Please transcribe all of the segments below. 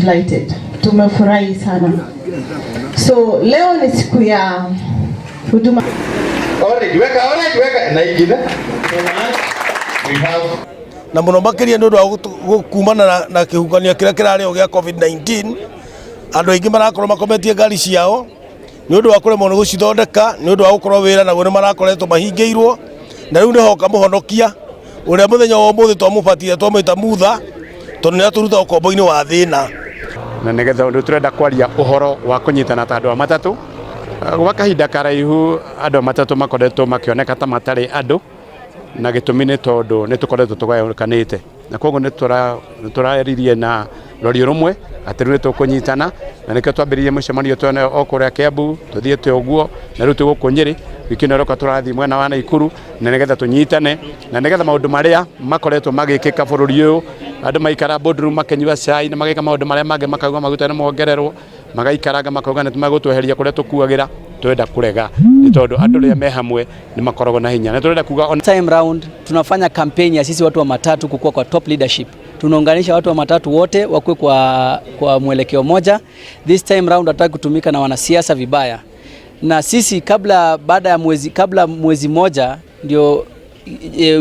Delighted. Tumefurahi sana. So leo ni siku ya huduma. Orange, weka orange, weka na ingine. We have Na muno makiria nĩ ũndũ wa kumana na kĩhuhũkanio kĩrĩa kĩrarĩ ho gĩa COVID-19. Andũ aingĩ marakorwo makometie ngari ciao nĩ ũndũ wa kũremwo nĩ gũcithondeka, nĩ ũndũ wa gũkorwo wĩra naguo nĩ marakoretwo mahingĩirwo, na rĩu nĩ hoka mũhonokia ũrĩa mũthenya wa ũmũthĩ twamũbatire, twamwĩta Mutha, tondũ nĩ atũruta ũkombo-inĩ wa thĩna. Na nigetha ndu turenda kwaria uhoro wa kunyitana ta andu a matatu. Gwa kahinda karaihu andu a matatu makoretwo makioneka ta matarĩ andũ, na gĩtũmi nĩ tondũ nĩ tũkoretwo tũgayũkanĩte, na koguo nĩ tũraririe na rori rũmwe atĩ rĩu nĩ tũkũnyitana, na nĩkĩo twambĩrĩirie mũcemanio twene o kũrĩa Kiambu, tũthiĩte ũguo, na rĩu twĩ gũkũ Nyĩrĩ. Wiki ĩno ĩroka tũrathiĩ mwena wa Naikuru, na nĩgetha tũnyitane, na nĩgetha maũndũ marĩa makoretwo magĩkĩka bũrũri ũyũ, andũ maikara boardroom makĩnyua cai na magĩka maũndũ marĩa mangĩ, makauga maguta nĩ mongererwo, magaikaranga makauga nĩ megũtweheria kũrĩa tũkuagĩra, twenda kũrega, nĩ tondũ andũ rĩrĩa me hamwe nĩ makoragwo na hinya, na tũrenda kuga on Time round tunafanya kampeni ya sisi watu wa matatu kukua kwa top leadership. Tunaunganisha watu wa matatu wote wakuwe kwa mwelekeo moja. This time round hatutaki kutumika na wanasiasa vibaya, na sisi kabla baada ya mwezi, kabla mwezi moja ndio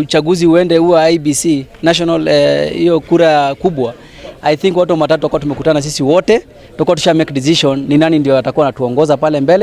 uchaguzi uende huwa IEBC national, hiyo kura kubwa. I think watu wa matatu wakawa tumekutana sisi wote, tutakuwa tusha make decision ni nani ndio atakuwa anatuongoza pale mbele.